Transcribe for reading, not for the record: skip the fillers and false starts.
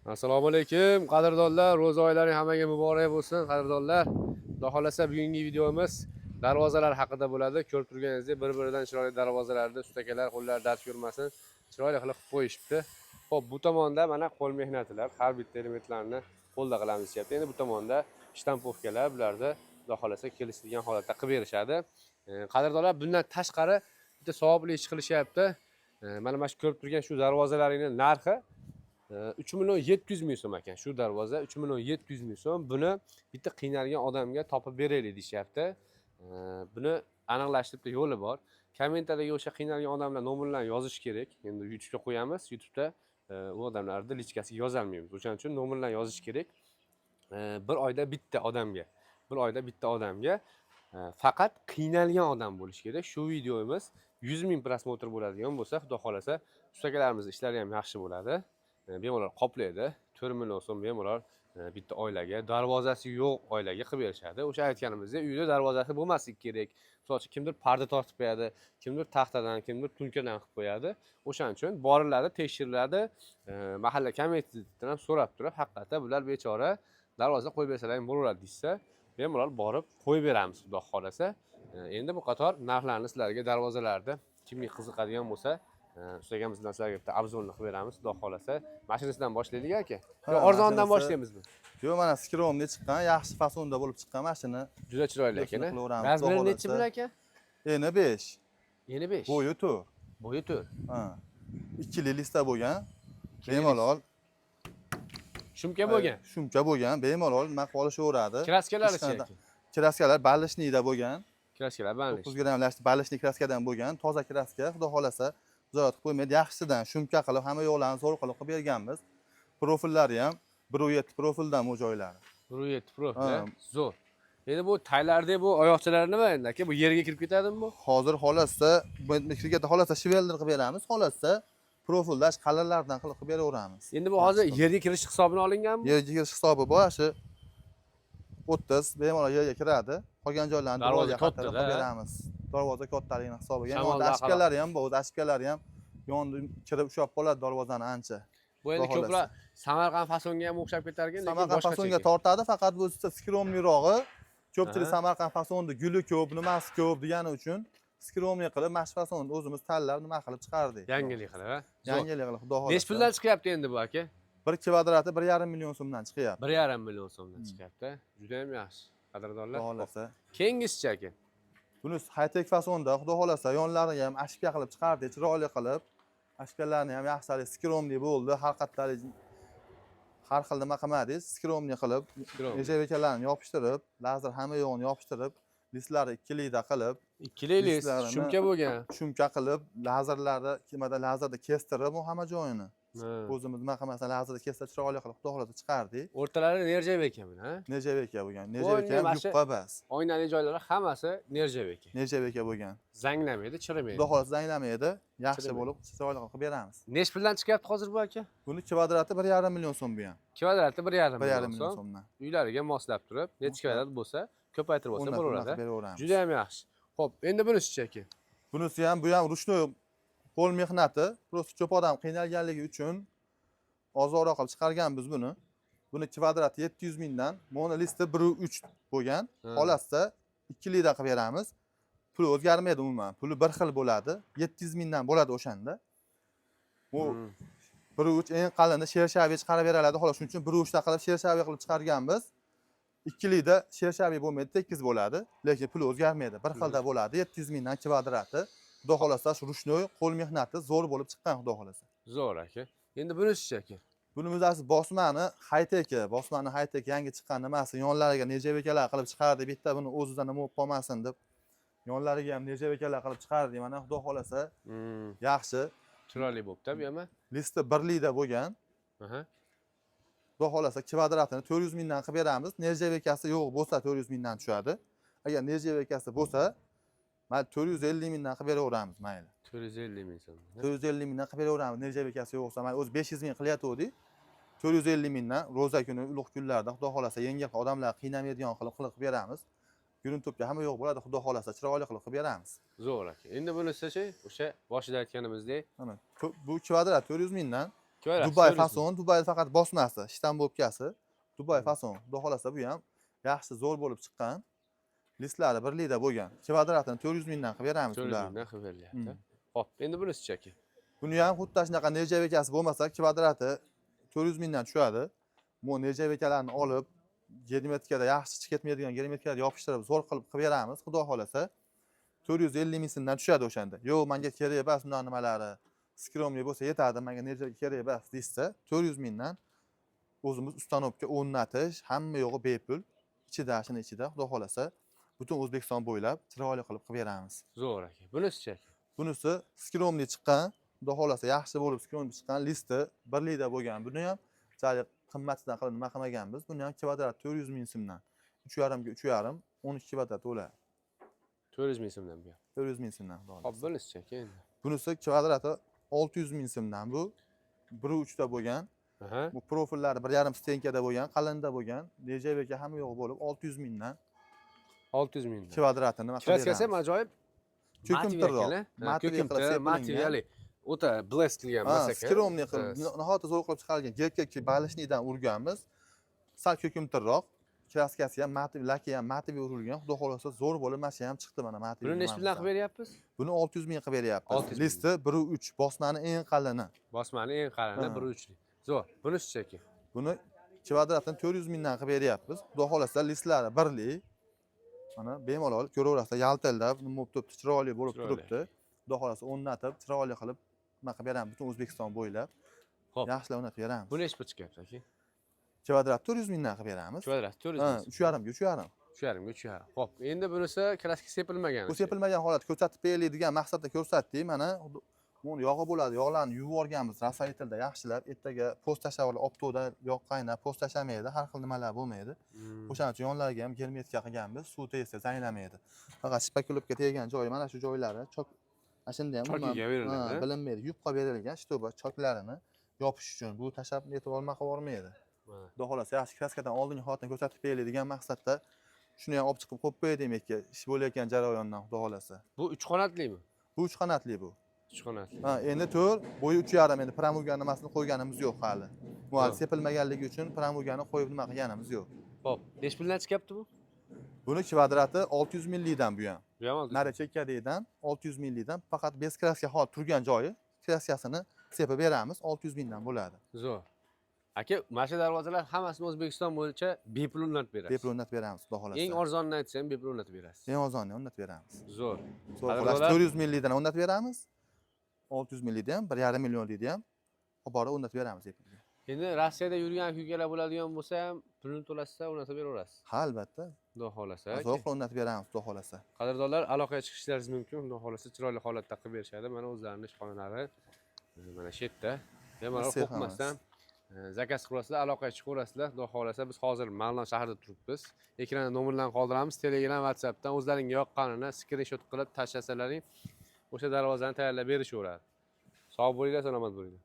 Assalomu alaykum, qadrdonlar. Ro'za oylari hammaga muborak bo'lsin, qadrdonlar. Xudo xolasa, bugungi videomiz darvozalar haqida bo'ladi. Ko'rib turganingizdek, bir-biridan chiroyli darvozalarni ustakalar qo'llari dard ko'rmasin, chiroyli qilib qo'yishibdi. Xo'p, bu tomonda mana qo'l mehnatilar, har bitta elementlarni qo'lda qilamiz deyapti. Endi bu tomonda штамповка lar, bularni Xudo xolasa kelishilgan holatda qilib berishadi. Qadrdonlar, bundan tashqari bitta savobli ish qilishyapti. Mana shu ko'rib turgan shu darvozalaringning narxi 3 700 000 so'm ekan. Shu darvoza 3 700 000 so'm. Buni bitta qiynalgan odamga topib beraylik deyishyapti. Buni aniqlashtirib bitta yo'li bor. Kommentariyga o'sha qiynalgan odamlar nomerlarini yozish kerak. Endi YouTube'ga qo'yamiz. YouTube'da u odamlarni личка siga yozolmaymiz. O'shaning uchun nomerlarni yozish kerak. Bir oyda bitta odamga, bir oyda bitta odamga, faqat qiynalgan odam bo'lishi kerak. Shu videomiz 100 ming просмотр bo'ladigan bo'lsa, Xudo xohlasa, ustakalarimiz ishlari ham yaxshi bo'ladi. Bemalol qoplaydi. 4 million so'm bemalol bitta oilaga, darvozasi yo'q oilaga qilib berishadi. O'sha aytganimizdek, uyda darvozasi bo'lmasligi kerak. Misol uchun, kimdir parda tortib qo'yadi, kimdir taxtadan, kimdir tunkadan qilib qo'yadi. O'shaning uchun boriladi, tekshiriladi. Mahalla komitetidan ham so'rab turib, haqiqatda bular bechora, darvoza qo'yib bersalar ham bo'laveradi deyishsa, bemalol borib qo'yib beramiz, Xudo xohlasa. Endi bu qator narxlarni sizlarga, darvozalarni kimga qiziqadigan bo'lsa, ustaga bizdan sizlarga bitta обзор ni qilib beramiz, Xudo xohlasa. Mashinasidan boshlaylik, aka. Ha, Yo, arzondan mashinasi- boshlaymizmi? Yo'q, mana скромный chiqqan, yaxshi fasonda bo'lib chiqqan mashina. Juda chiroyli ekan. Qilaveramiz, xudo Размер i nechi xohlasa. buni, aka? Eni 5, Eni 5. bo'yi 4. Bo'yi 4. Ha. Ikkili lista bo'lgan. Bemalol. Шумка bo'lgan. Шумка bo'lgan, bemalol nima qilib olishaveradi. Краска lari chi, Hech aka? Краска lar балочный da bo'lgan. Краска lar балоч. 9 gramm балочный краска dan bo'lgan, toza краска, xudo xolasa, ziyorat qilib qo'ymaydi. Yaxshisidan шумка qilib, hamma yo'qlarni zo'r qilib qilib berganmiz. Profillari ham 1,7 profildan bu joylari. 1,7 profil. Ha. Zo'r. Endi bu taylardagi bu oyoqchalar nima endi, aka? Bu yerga kirib ketadimi bu? Hozir xohlasa, bu kirganda xohlasa швеллер qilib beramiz, xohlasa profildash qalinlardan qilib qilib beraveramiz. Endi bu hozir yerga kirish hisobini olinganmi? Yerga kirish hisobi bor, shu 30 bemalol yerga kiradi. Qolgan joylarni Darvoza devorga qattiq katta-da. qilib beramiz. Darvoza kattaligini hisobiga. Shamolda Yonida ошибка lari ham bor, o'zi ошибка lari ham yonida kirib ushlab qoladi darvozani ancha. Bu endi Xudo ko'proq Samarqand fasonga ham o'xshab ketar ekan, lekin Samarqand boshqacha fasonga ekan. tortadi, faqat bu скромный rog'i. Ko'pchilik Samarqand fasonni guli ko'p, nimasi ko'p degani uchun скромный qilib, mana shu fasonni o'zimiz tanlab nima qilib chiqardik. Yangilik qilib, ha? Zo'r. Yangilik qilib, xudo xohlasa. Nechi puldan chiqyapti endi bu, aka? Bir kvadrati 1,5 million so'mdan chiqyapti. 1,5 million so'mdan chiqyapti. Juda ham yaxshi, qadrdonlar. Xudo xohlasa. Keyingisichi, aka? Buni high-tech fasonda, xudo xohlasa, yonlariga ham ошибка qilib chiqardik, chiroyli qilib. Ошибка larni ham yaxshilari скромный bo'ldi, har qattalik har xil nima qilmadik, скромный qilib, Скромный. нержавейка larni yopishtirib, lazer hamma yo'g'ini yopishtirib, listlari ikkilikda qilib, Ikkili list, listlarini шумка bo'lgan. Шумка qilib, lazerlarni nimada lazerda kestirib, u hamma joyini. Ha. O'zimiz nima qilmasdan lazerda kestirib, chiroyli qilib, xudo xohlasa, chiqardik. O'rtalari нержавейка buni, ha? Нержавейка bo'lgan. Нержавейка ham mana shu- yupqa bas. Oynali joylari hammasi нержавейка. Нержавейка bo'lgan. Zanglamaydi, chirimaydi. Xudo xohlasa, zanglamaydi, yaxshi Chirimaydi. bo'lib, chiroyli qilib beramiz. Nechi puldan chiqyapti hozir bu, aka? Buni kvadrati 1,5 million so'm bu ham. Kvadrati 1,5 1,5 million million so'm. so'mdan. Uylariga moslab turib, nechi kvadrat bo'lsa, ko'paytirib olsa O'rnatib bo'laveradi. qilib beraveramiz. Juda ham yaxshi. Xo'p, endi bunisichi, aka? Bunisi ham, bu ham ручной qo'l mehnati. Просто ko'p odam qiynalganligi uchun ozonroq qilib chiqarganmiz buni. Buni kvadrati 700 mingdan, mono listi 1,3 bo'lgan. Ha. Xolasda ikkilikda qilib beramiz. Puli o'zgarmaydi umuman. Puli bir xil bo'ladi. 700 mingdan bo'ladi o'shanda. Bu 1,3 eng qalini шершавый chiqarib beriladi xolos. Shuning uchun 1,3 ta qilib шершавый qilib chiqarganmiz. Ikkilikda шершавый bo'lmaydi, tekis bo'ladi, lekin puli o'zgarmaydi. Bir xilda bo'ladi, 700 mingdan kvadrati. Xudo xohlasa, shu ручной qo'l mehnati zo'r bo'lib chiqqan, xudo xohlasa. Zo'r, aka. Endi bunisichi, aka? Buni o'zi bosmani high-tech, bosmani high-tech yangi chiqqan nimasi, yonlariga нержавейка lar qilib chiqardi. Bitta buni o'zidan nima bo'lib qolmasin deb yonlariga ham нержавейка lar qilib chiqardik. Mana, xudo xohlasa, yaxshi. Chiroyli bo'libdi bu ham. Listi birlikda bo'lgan. Xudo xohlasa, kvadratini 400 mingdan qilib beramiz. Нержавейка si yo'q bo'lsa, 400 mingdan tushadi. Agar нержавейка si bo'lsa, mayli, 450 mingdan qilib beraveramiz, mayli. 450 ming so'm. 450 mingdan qilib beraveramiz. Нержавейка si yo'q bo'lsa, mayli, o'zi 500 ming qilayotgandik. 450 mingdan ro'za kuni, ulug' kunlarda, xudo xohlasa, yengil, odamlar qiynamaydigan qilib qilib beramiz. Грунтовка hamma yo'q bo'ladi, xudo xohlasa, chiroyli qilib qilib beramiz. Zo'r, aka. Endi bunisichi, o'sha boshida aytganimizdek, Mana bu kvadrat 400 mingdan. Kvadrat Dubay 400 ming. Fason, Dubay faqat bosmasi, штамповка si. Dubay fason. Xudo xohlasa bu ham yaxshi, zo'r bo'lib chiqqan. Listlari birlikda bo'lgan. Kvadratini 400 mingdan qilib beramiz 400 bularni. Mingdan qilib berilyapti. Xo'p, endi bunisichi, aka? Buni ham xuddi shunaqa нержавейка si bo'lmasa, kvadrati 400 mingdan tushadi. Bu нержавейка larni olib, germetikada yaxshi chiqib ketmaydigan germetikalar yopishtirib, zo'r qilib qilib beramiz, xudo xohlasa. 450 ming so'mdan tushadi o'shanda. Yo'q, menga kerak emas bundan nimalari. Скромный bo'lsa yetadi, menga нержавейка kerak emas deyishsa, 400 mingdan o'zimiz установка o'rnatish, hamma yo'g'i bepul. Ichida, shuni ichida, xudo xohlasa, butun O'zbekiston bo'ylab chiroyli qilib qilib beramiz. Zo'r, aka. Bunisichi, aka? Bunisi скромный chiqqan, xudo xohlasa yaxshi bo'lib скромный chiqqan, listi birlikda bo'lgan. Buni ham jali qimmatidan qilib nima qilmaganmiz. Buni ham kvadrat 400 ming so'mdan. 3,5 ga 3,5, 12 kvadrat bo'ladi. 400 ming so'mdan bu ham. 400 ming so'mdan, xudo Xo'p, xohlasa. Bunisichi, aka, endi? Bunisi kvadrati 600 ming so'mdan bu. 1,3 ta bo'lgan. Bu profillari 1,5 стенка da bo'lgan, qalinda bo'lgan. Нержавейка hamma yo'q bo'lib 600 mingdan 600 mingdan. Kvadratini nima qilib Краска si ham beramiz. Ajoyib. Ko'kimtirroq. Матовый ekan, a? Матовый qilib Ko'kimtir, sepilingan. Матовый, o'ta блеск qilgan Ha, emas ekan. Скромный qilib, nihoyatda zo'r qilib chiqarilgan. Геркеки балочный dan urganmiz. Sal ko'kimtirroq. Краска si ham матовый, laki ham матовый urilgan. Xudo xohlasa zo'r bo'lib mana shu ham chiqdi mana матовый. Buni nechi puldan qilib beryapmiz? Buni 600 ming qilib beryapmiz. 600 ming. Listi 1.3, bosmani eng qalini. Bosmani eng qalini 1.3lik. Zo'r. Bunisichi, aka? Buni kvadratini 400 mingdan qilib beryapmiz. Xudo xohlasa listlari birlik. Mana bemalol ko'raverasizlar, yaltillab nima bo'lib turibdi, chiroyli bo'lib Chiroyli. Turibdi. Xudo xohlasa o'rnatib, chiroyli qilib nima qilib beramiz butun O'zbekiston bo'ylab. Xo'p. Yaxshilab o'rnatib beramiz. Bu nechi pul chiqyapti, aka? Kvadrat 400 mingdan qilib beramiz. Kvadrat 400 Ha, ming. 3,5 ga 3,5. 3,5 ga 3,5. Xo'p, endi bunisi краска sepilmagan. Bu sepilmagan holat ko'rsatib beraylik degan maqsadda ko'rsatdik. Mana buni yog'i bo'ladi, yog'larni yuvib yuborganmiz растворитель da yaxshilab. Ertaga post tashlab, оптов da yog' qaynab post tashlamaydi, har xil nimalar bo'lmaydi. O'shaning uchun yonlariga ham germetika qilganmiz, suv tegsa zanglamaydi. Faqat шпаклёвка teggan joyi mana shu joylari chok, ana shunda ham umuman, Chokiga beriladi, ha, a? Bilinmaydi. Yupqa berilgan, чтобы choklarini yopish uchun bu tashlab netib olma qilib yubormaydi. Xudo xohlasa yaxshi краска dan oldingi holatini ko'rsatib beraylik degan maqsadda shuni ham olib chiqib qo'yib qo'yay demakki, ish bo'layotgan jarayondan, xudo xohlasa. Bu uch qanotlikmi? Bu uch qanotli bu. Uch qanotli. Ha, endi 4, bo'yi 3,5, endi прямоугольный nimasini qo'yganimiz yo'q hali. Bu hali sepilmaganligi uchun прямоугольный qo'yib nima qilganimiz yo'q. Xo'p, nechi puldan chiqyapti bu? Buni kvadrati 600 minglikdan bu ham. Bu ham 600. Nari chekkadagidan 600 minglikdan, faqat без краска hol turgan joyi, краска sini sepib beramiz, 600 mingdan bo'ladi. Zo'r. Aka, mana shu darvozalar hammasini O'zbekiston bo'yicha bepul o'rnatib berasiz. Bepul o'rnatib beramiz, xudo xohlasa. Eng arzonini aytsa ham bepul o'rnatib berasiz. Eng arzonini o'rnatib beramiz. Zo'r. Zo'r Qadrdonlar- xohlasa 400 minglikdan o'rnatib beramiz. 600 minglikda ham, 1,5 millionlikda ham olib borib o'rnatib beramiz bepulga. Endi Rossiyada yurgan aka-ukalar bo'ladigan bo'lsa ham pulini to'lasizlar, o'rnatib beraverasiz. Ha, albatta. Xudo xohlasa. Zo'r qilib o'rnatib beramiz, xudo xohlasa. Qadrdonlar, aloqaga chiqishlaringiz mumkin. Xudo xohlasa chiroyli holatda qilib berishadi. Mana o'zlarining ishxonalari mana shu yerda. Bemalol Sex qo'rqmasdan заказ qilasizlar, aloqaga chiqaverasizlar. Xudo xohlasa biz hozir Marg'ilon shahrida turibmiz. Ekranda nomerlarni qoldiramiz. Telegram, WhatsAppdan o'zlaringga yoqqanini skrinshot qilib tashlasalaring, o'sha darvozani tayyorlab berishaveradi. Sog' bo'linglar, salomat bo'linglar.